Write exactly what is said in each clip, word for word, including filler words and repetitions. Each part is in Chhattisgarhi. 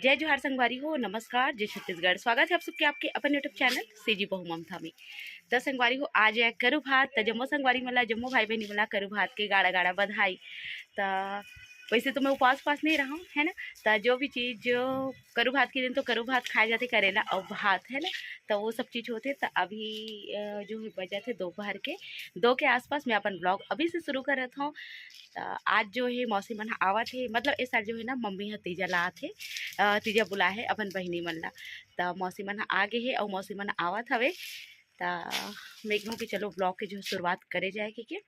जय जोहार संगवारी हो, नमस्कार, जय छत्तीसगढ़। स्वागत है आप सबके आपके अपन YouTube चैनल सीजी बहू ममता में। त संगवारी हो, आज है करू भात, त जम्मो संगवारी मन ला, जम्मो भाई बहिनी मन ला करू भात के गाड़ा गाड़ा बधाई। त वैसे तो मैं उपास उपास नहीं रहूँ, है ना, त जो भी चीज जो करू भात के दिन तो करू भात खाए जाथे, करेला और भात, है ना, त वो सब चीज होथे। त अभी अ, जो है बजत है दोपहर के दो के आसपास। मैं अपन ब्लॉग अभी से शुरू करत हूँ। त आज जो है मौसी मन ह आवत हे, मतलब ए साल जो है ना मम्मी ह तीजा ला आथे, अ, तीजा बुला है अपन बहिनी मन ला। त मौसी मन ह आ गे हे अउ मौसी मन आवत हवे। त मैं कहूँ कि चलो ब्लॉग के जो है शुरुआत करे जाए, क्योंकि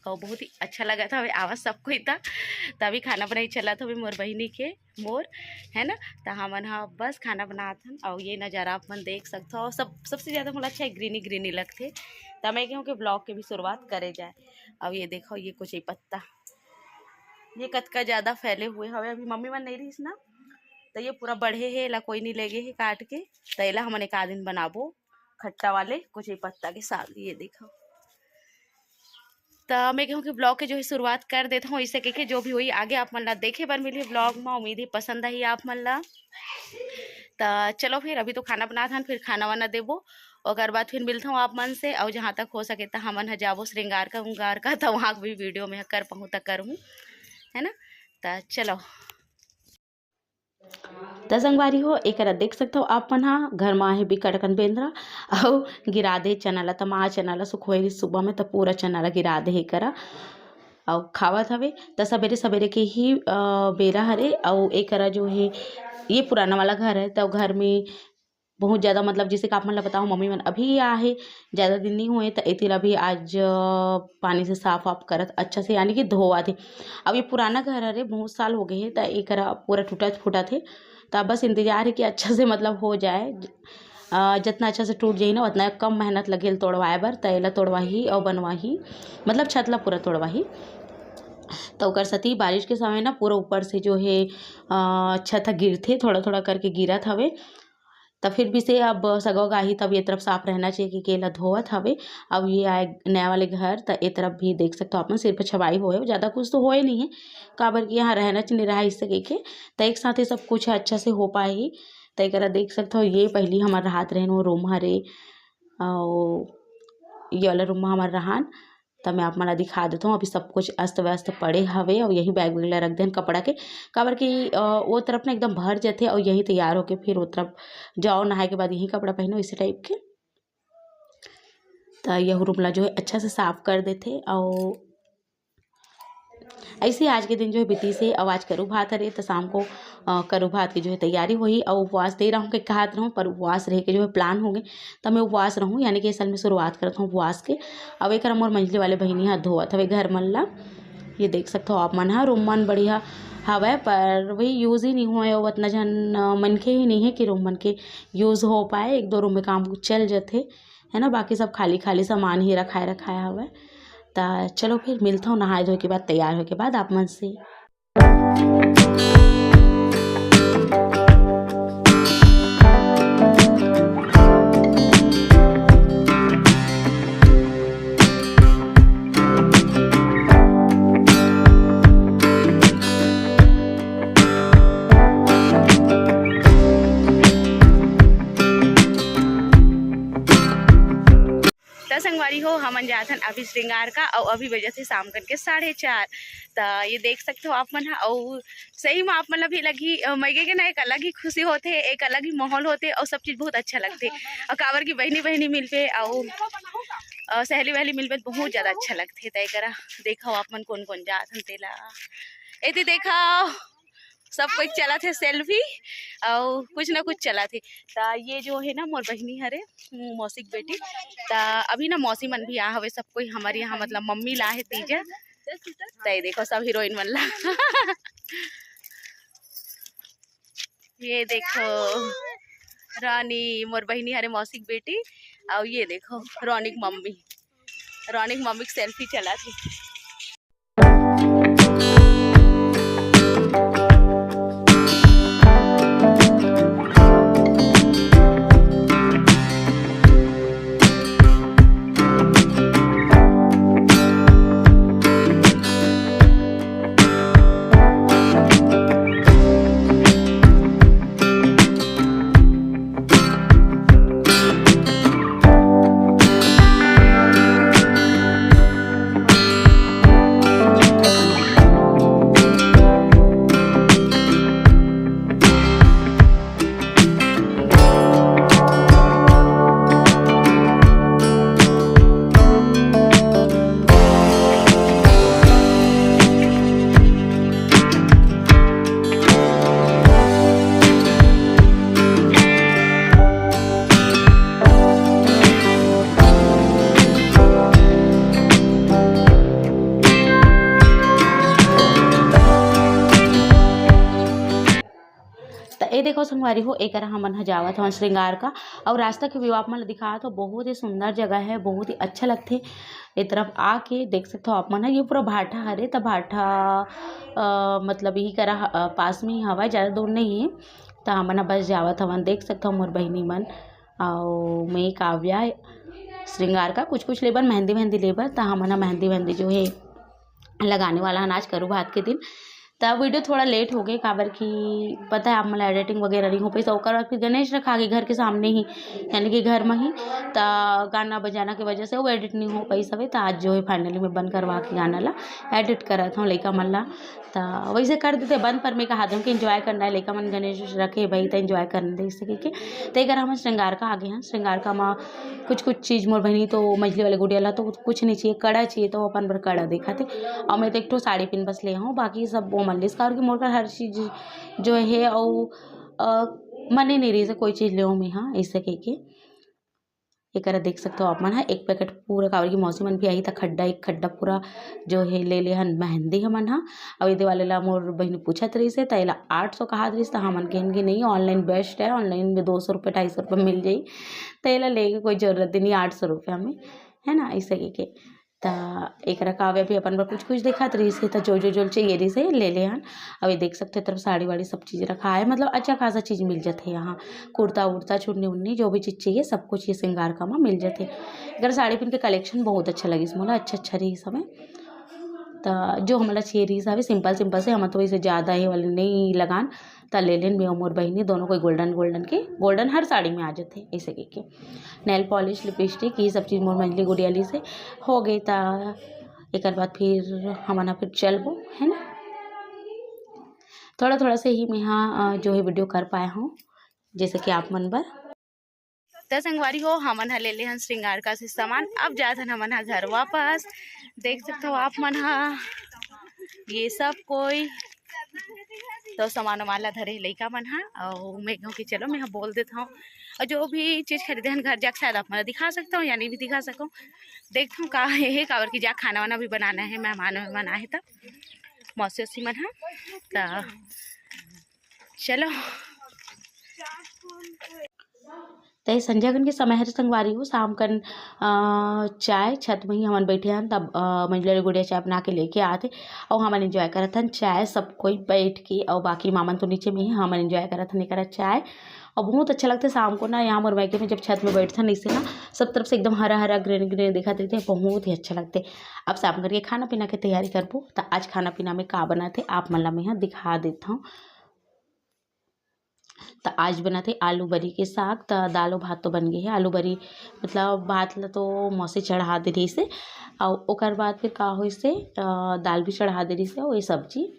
अउ बहुत ही अच्छा लगत हवे आवत सब कोई। त तभी खाना बनाई चलत हवे मोर बहिनी के मोर, है ना। त हमन ह बस खाना बनात हन अउ ये नजारा आप मन देख सकथो। अउ सब, सबसे ज्यादा मोला अच्छा ग्रीनी ग्रीनी लगथे। त मैं कहूँ कि ब्लॉग के भी शुरुआत करे जाए। अब ये देखो, ये कुछ ही पत्ता, ये कतका ज्यादा फैले हुए हवे। अभी मम्मी मन नहीं रहिस ना, त ये पूरा बढ़े हे, एला कोई नहीं लेगे हे काट के। त एला हमन एक आध दिन बनाबो खट्टा वाले कुछ ही पत्ता के साग। ये देखो, त मैं कहूँ कि ब्लॉग के जो है शुरुआत कर देता हूँ, इसे कह के जो भी हुई आगे आप मन ला देखे बर मिली ब्लॉग में। उम्मीद ही पसंद आई आप मन ला। त चलो फिर, अभी तो खाना बनात हन, फिर खाना वाना देबो, ओकर बाद फिर मिलता हूँ आप मन से। और जहाँ तक हो सके त हमन ह जाबो श्रृंगार का उंगार का, त वहाँ भी वीडियो में कर पाऊँ त करूँ, है ना। त चलो। त संगवारी हो, एकरा देख सकथव आप मन हा, घर म आहे बिकट अकन बेंदरा, अउ गिरा दे चना ला, त माँ चना ला सुखोए रहिस सुबह में, त पूरा चना ला गिरा दे हे एकरा, अउ खावत हवे। त सबेरे सबेरे के ही, अ, बेरा हरे, अउ एकरा जो हे, ये पुराना वाला घर है, त घर में बहुत ज्यादा, मतलब, जैसे कि आप मन ला बताओ, मम्मी मन अभी आए हे, ज्यादा दिन नहीं हुए, त एती ला भी आज, अ, पानी से साफ वाफ करत अच्छा से, यानी कि धोवत हे। अब ये पुराना घर हरे, बहुत साल हो गए हे, त एकरा पूरा टूटत फूटत हे। त बस इंतजार हे कि अच्छा से, मतलब, हो जाए। अ, जितना अच्छा से टूट जाही ना, उतना कम मेहनत लगे तोड़वाए बर। त एला तोड़वाही अउ बनवाही, मतलब, छत ला पूरा तोड़वाही। त ओकर सेती बारिश के समय ना पूरा ऊपर से जो हे, अ, छत ह गिरथे, थोड़ा थोड़ा करके गिरत हवे। त फिर भी से अब सगो गाही, तब ये तरफ साफ रहना चाहिए कि केला धोवत हवे। अब ये आए नया वाले घर, त ए तरफ भी देख सकते हो आप मन, सिर्फ छवाई होए, ज्यादा कुछ तो होए नहीं है, काबर कि यहाँ रहना च नहीं रहा इससे कहिके। त एक साथ ही सब कुछ अच्छा से हो पाही। त एकरा देख सकते हो, ये पहली हमार राहत रहन वो रूम हरे, अउ ये वाला रूम में हमार रहन। त मैं आप मन ला दिखा देथव, अभी सब कुछ अस्त व्यस्त पड़े हवे, अउ यही बैग वैग ला रख देन कपड़ा के, काबर कि, अ, वो तरफ ना एकदम भर जथे, अउ यही तैयार होके फिर वो तरफ जाओ, नहाए के बाद यही कपड़ा पहनो, इसी टाइप के। त यह रूम ला जो है अच्छा से साफ कर देथे, अउ ऐसे आज के दिन जो है बीतीस हे, अउ आज करू भात हरे, त शाम को, अ, करू भात के जो है तैयारी होही। अउ उपवास दे रहूँ के कहत रहूँ, पर उपवास रहे के जो है प्लान हो गए, त मैं उपवास रहूँ, यानी कि असल में शुरुआत करत हूँ उपवास के। अब एक मोर मंझली वाले बहिनी हाथ धोवत हवे घर मन ला। ये देख सकते हो आप मन हा, रूम मन बढ़िया हवय, पर वही यूज ही नहीं हुए, अउ उतना झन, अ, मनखे ही नहीं है कि रूम मन के यूज हो पाए। एक दो रूम में काम चल जथे, है ना, बाकी सब खाली खाली सामान ही रखाए रखाए हवय। त चलो फिर मिलता हूँ नहाए धोए के बाद, तैयार होए के बाद आप मन से। त संगवारी हो, हमन जाथन अभी श्रृंगार का, अउ अभी बजत हे शाम कन के साढ़े चार। त ये देख सकते हो आप मन ह, अउ सही में आप मन ला भी लगही, अ, मइगे के ना एक अलग ही खुशी होथे, एक अलग ही माहौल होथे, अउ सब चीज बहुत अच्छा लगथे। अउ काबर की बहिनी बहिनी मिलबे, अउ, अ, सहेली वहेली मिलबे, बहुत ज्यादा अच्छा लगथे। त एकरा देखो आप मन कोन कोन जात हन तेला, एती देखो। सब कोई चलत हे सेल्फी, अउ कुछ ना कुछ चलत हे। त ये जो है ना मोर बहिनी हरे, हम्म, मौसी के बेटी। त अभी ना मौसी मन भी आ हवे, सब कोई हमारे यहाँ, मतलब मम्मी ला है तीजा। त ये देखो सब हीरोइन मन ला। ये देखो रानी मोर बहिनी हरे मौसी के बेटी, अउ ये देखो रौनिक मम्मी, रौनिक मम्मी के सेल्फी चलत हे। ए देखो संगवारी हो, एकरा हमन ह जावत हवन श्रृंगार का, अउ रास्ता के view आप मन ल दिखात हो, बहुत ही सुंदर जगह है, बहुत ही अच्छा लगथे। ए तरफ आके देख सकत हो आप मन ह, ये पूरा भाठा हरे, त भाठा, अ, मतलब यही करा, अ, पास में ही हवय, ज़्यादा दूर नहीं है। त हमन ह बस जावत हवन, देख सकत हो मोर बहिनी मन। अउ मैं काव्या श्रृंगार का कुछ कुछ लेबर, मेहंदी वेहंदी लेबर, त हमन ह मेहंदी वेहंदी जो है लगाने वाला हन आज करू भात के दिन। त video थोड़ा late हो गए, काबर कि पता है आप मन ला editing वगैरह नहीं हो पाइस, ओकर बाद फिर गणेश रखा के घर के सामने ही, यानी कि घर में ही, त गाना बजाना के वजह से वो edit नहीं हो पाइस हवे। त आज जो है finally मैं बंद करवा के गाना ला edit करत हूँ लइका मन ला। त वैसे कर देते बंद, पर मैं कहा दूँ कि enjoy करना है, लइका मन गणेश रखे भाई, त enjoy करने दे, इसे कहिके। त एकर हमन श्रृंगार का आगे हैं, श्रृंगार का मा कुछ कुछ चीज मोर बहिनी तो मझली वाले गुड़िया ला तो कुछ नहीं चाहिए, कड़ा चाहिए, तो वो अपन बर कड़ा देखा थे। और मैं तो एक ठो साड़ी पिन बस ले हूँ, बाकी सब वो मन लिस, काबर कि मोर कर हर चीज जो है और, अ, मने नहीं रही से कोई चीज ले मैं, हाँ, ऐसे कह के। एकरा देख सकते हो आप मन ह, एक पैकेट पूरा, काबर की मौसी मन भी आई त खड्डा, एक खड्डा पूरा जो है ले ले हन मेहंदी हमन ह। अउ एदे वाले ला मोर बहिनी पूछत रहिस हे, त एला आठ सौ कहात रहिस, त हमन कहेन कि नहीं, online best है, online में दो सौ रुपये, ढाई सौ रुपये मिल जाई, त एला लेके कोई जरूरत ही नहीं, आठ सौ रुपया में, है ना, ऐसे कह के। त एकरा काव्य भी अपन बर कुछ कुछ देखत रहिस हे, त जो जो जो चाहिए रहिस हे, ले ले हन। अउ ये देख सकते हो, तरफ साड़ी वाड़ी सब चीज रखा है, मतलब अच्छा खासा चीज मिल जाथे यहाँ, कुर्ता उर्ता, चुन्नी उन्नी, जो भी चीज चाहिए, सब कुछ ये श्रृंगार का मा मिल जाथे। एकर साड़ी पिन के collection बहुत अच्छा लगिस मोला, अच्छा अच्छा रहिस हवे। त जो हमला चाहिए रहिस हवे, simple simple से, हम तो वैसे ज्यादा ये वाले नहीं लगान, त ले लेन मैं अउ मोर बहिनी दोनों कोई golden golden के, golden हर साड़ी में आ जाथे, ऐसे कह के। Nail polish, lipstick, ये सब चीज मोर मंझली गुड़िया लिस हे। हो गए, त एकर बाद फिर हमन ह फिर चलबो, है ना। थोड़ा थोड़ा से ही मैं हा, अ, जो है video कर पाए हूँ, जैसे कि आप मन बर। त संगवारी हो, हमन ह ले ले हन श्रृंगार का से सामान। अब जात हन हमन ह घर वापस। देख सकत हो आप मन ह, ये सब कोई तो सामान वामान ला धरे हे लइका मन ह। अउ मैं कहूँ कि चलो, मैं ह बोल देत हूँ, अउ जो भी चीज खरीदे हन घर जाके शायद आप मन ला दिखा सकता हूँ या नहीं भी दिखा सकूँ, देखत हूँ का हे, काबर कि जा खाना वाना भी बनाना है, मेहमान वेहमान आए हे त मौसी वौसी मन ह। त चलो। त ये संझा कन के समय हरे संगवारी हो, शाम कन, अ, चाय छत में ही हमन बैठे हन, तब, अ, मंझला ले गुड़िया चाय बना के लेके आथे, अउ हमन enjoy करत हन चाय सब कोई बैठ के, अउ बाकी मामन तो नीचे में ही, हमन enjoy करत हन एकरा चाय। अउ बहुत अच्छा लगथे शाम को ना, यहाँ मोर मायके में जब छत में बैठथन, इससे ना सब तरफ से एकदम हरा हरा, green green दिखत रहिथे, बहुत ही अच्छा लगथे। अब शाम करके खाना पीना के तैयारी करबो, त आज खाना पीना में का बनत हे, आप मन ला मैं ह दिखा देत हूँ। त आज बनत हे आलू बरी के साग। त दाल अउ भात तो बन गे हे, आलू बरी मतलब भात ल तो मौसी चढ़ा दे रहिस हे, अउ ओकर बाद फिर का होइस हे, अ, दाल भी चढ़ा दे रहिस हे, अउ ये सब्जी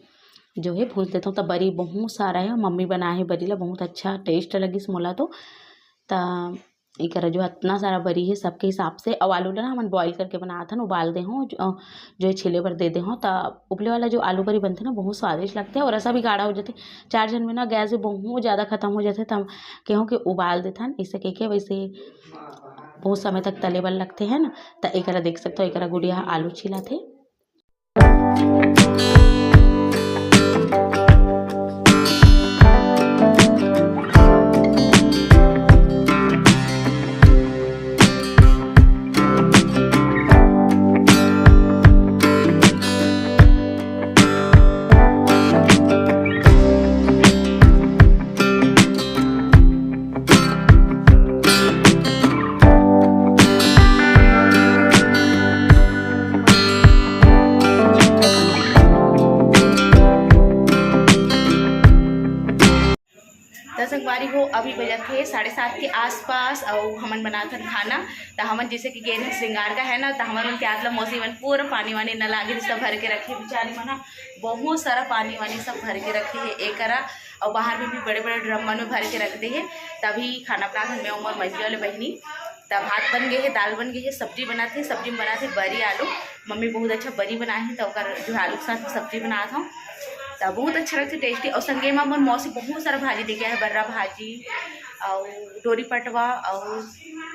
जो हे भूंज देथव। त बरी बहुत सारा हे, मम्मी बनाए हे बरी ल, बहुत अच्छा taste लगिस मोला तो। त एकरा जो अतना सारा बरी हे सबके हिसाब से, अउ आलू ला ना हमन boil करके बनात हन, उबाल दे हों, जो, अ, जो हे छीले बर दे दे हों, त उपले वाला जो आलू बरी बनथे ना, बहुत स्वादिष्ट लगथे, अउ रसा भी गाढ़ा हो जाथे। चार झन में ना गैस भी बहुत ज्यादा खत्म हो जाथे, त हम केहों कि उबाल देथन, इसे कहिके वैसे बहुत समय तक तले बर लगथे, है ना। त एकरा देख सकथव, एकरा गुड़िया ह आलू छीलाथे। त संगवारी हो, अभी बजत हे साढ़े सात के आसपास, अउ हमन बनात हन खाना। त हमन जैसे कि गेन श्रृंगार का है ना, त हमन उनके आत ला मौसी मन पूरा पानी वानी न लागे, सब भर के रखे बेचारी मन ह, बहुत सारा पानी वानी सब भर के रखे हे एकरा, अउ बाहर में भी बड़े बड़े ड्रम मन में भर के रख दे हे। तभी खाना बनात हन मैं, उमर मझली वाले बहिनी। त भात बन गए हे, दाल बन गए हे, सब्जी बनात हे, सब्जी में बनात हे बरी आलू। मम्मी बहुत अच्छा बरी बनाए हे, त ओकर जो आलू के साथ सब्जी बनात हूँ, त बहुत अच्छा लगथे, tasty। और संगे में हमर मौसी बहुत सारा भाजी लेके आए हे, बर्रा भाजी और डोरी पटवा और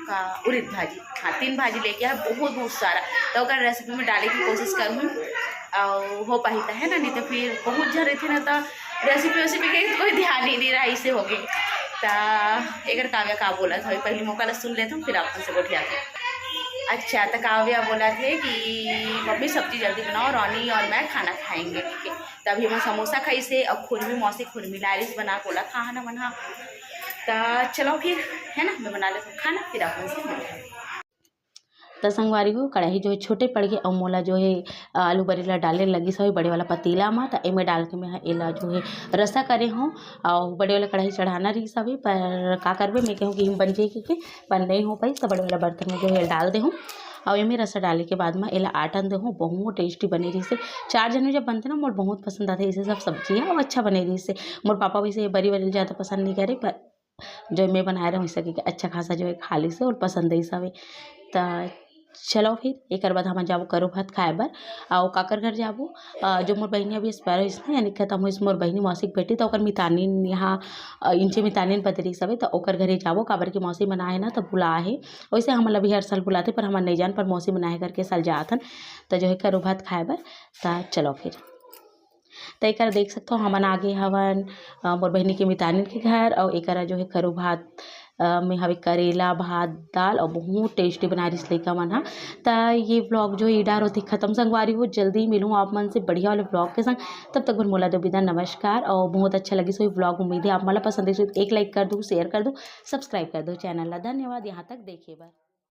का उरिद भाजी, हाँ, तीन भाजी लेके आए, बहुत बहुत सारा। त ओकर recipe में डाले की कोशिश करूँ और हो पाही त, है ना, नहीं तो फिर बहुत झन रहते ना, त रेसिपी वेसिपी के कोई ध्यान ही नहीं रहा, इसे हो गई। त एकर काव्या का बोलत हवे, पहली मौका ला सुन लेथन, फिर अपन से गोठियाथन। अच्छा, त काव्या बोलत हे कि मम्मी सब्जी जल्दी बनाओ, रॉनी और मैं खाना खाएंगे, ठीक है। त अभी हमन समोसा खाइसे और खुरमी, मौसी खुरमी लारिस बना, कोला खा ना मन हा। त चलो फिर, है ना, मैं बना लेथन खाना, फिर अपन से मिलथन। त संगवारी हो, कढ़ाई जो है छोटे पड़ गे, अउ मोला जो है आलू बरी ला डाले लगिस हवे बड़े वाला पतीला मा। त एमे डाल के मैं ह एला जो है रसा करे हूँ, अउ बड़े वाला कढ़ाई चढ़ाना रहिस हवे, पर का करबे, मैं कहूँ कि हिम बन जाए के, पर नहीं हो पाई, त बड़े वाला बर्तन में जो है डाल दे हूँ। अउ एमे रसा डाले के बाद में एला आटन दे हूँ, बहुत टेस्टी बने रहिस हे। चार जन में जब बनथे ना, मोर बहुत पसंद आथे ऐसे सब सब्जी है, अउ अच्छा बने रहिस हे। मोर पापा वैसे बरी वाली ज़्यादा पसंद नहीं करे, पर जो मैं बनाए रहूँ, इसे के अच्छा खासा जो है खा लिस हे और पसंद आइस हवे। त चलो फिर एकर बाद हमन जाबो करू भात खाए बर। अउ काकर घर जाबो? अ, जो मोर बहिनी अभी स्पैरो इस ना, यानी खत्म होइस मोर बहिनी मौसी के बेटी, त ओकर मितानिन यहाँ, अ, इंचे मितानिन पतरी सवे, त ओकर घरे जाबो, काबर कि मौसी मना है ना, त बुला है। वैसे हमन ला भी हर साल बुलाथे, पर हमन नहीं जान, पर मौसी मना है करके साल जाथन, त जो है करू भात खाए बर। त चलो फिर। त एकर देख सकथो, हमन आगे हवन, अ, मोर बहिनी के मितानिन के घर, अउ एकरा जो है करू भात, अ, में हवे करेला, भात, दाल, अउ बहुत टेस्टी बनाए रिहिस लइका मन ह। त ये व्लॉग जो है इडार होथे खत्म संगवारी हो, जल्दी मिलूँ आप मन से बढ़िया वाले व्लॉग के संग। तब तक बर मोला दो विदा, नमस्कार। अउ बहुत अच्छा लगिस होही व्लॉग, उम्मीद है आप मन ला पसंद आइस होही। एक लाइक कर दो, शेयर कर दो, सब्सक्राइब कर दो चैनल ला। धन्यवाद यहाँ तक देखे बर।